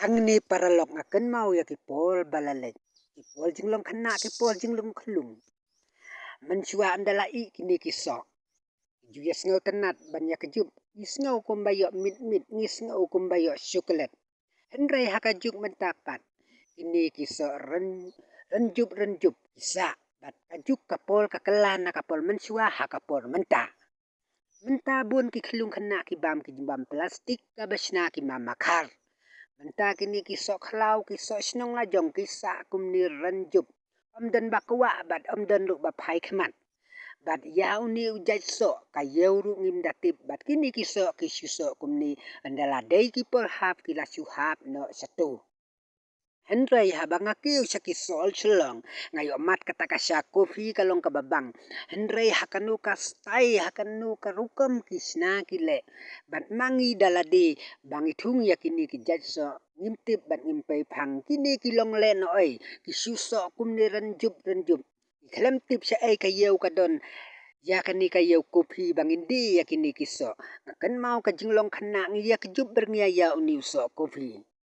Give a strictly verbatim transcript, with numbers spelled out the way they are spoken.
Hangne paralok nga kynmaw ïa ki por ba la leit, ki por jinglong khynnah, ki por jinglong khyllung. Mynshuwa ynda la ïoh kine ki soh, ju ïasngew tynnat ban ïa kjut, ngi sngew kumba ïoh mit mit, ngi sngew kumba ïoh chocolate. Hynrei ha ka juk mynta pat, kine ki soh ryn, rynjup rynjup ki sah, bad ka juk ka por ka kylla na ka por mynshuwa ha ka por mynta. Mynta bun ki khyllung khynnah ki bam ki jingbam plastik kaba shna ki mamakhar. Mynta kine ki soh khlaw, ki soh shnong lajong ki sah kumne rynjup. Ym don ba kwah bad ym don ruh ba phai khmat. Bad ïa une u jait soh ka ïew ruh ngim da tip, bad kine ki soh ki shu soh kumne, ynda la dei ki por hap ki la shu hap noh shatu. Hynrei haba nga kiew sha ki soh Shillong, nga ïoh mad kata ka sha coffee ka long kaba bang. Hynrei ha kano ka style, ha kano ka rukom ki shna ki leh. Bad ma ngi da lade ba ngi thung ïa kine ki jait soh, ngim tip bad ngim pei phang kine ki long lehnohei, ki shu soh kumne rynjup rynjup. Ngi khlem tip shaei ka ïew ka don ïa kane ka ïew coffee ba ngin die ïa kine ki soh. Nga kynmaw ka jinglong khynnah, ngi ïa kjut byrngia ïa une u soh coffee.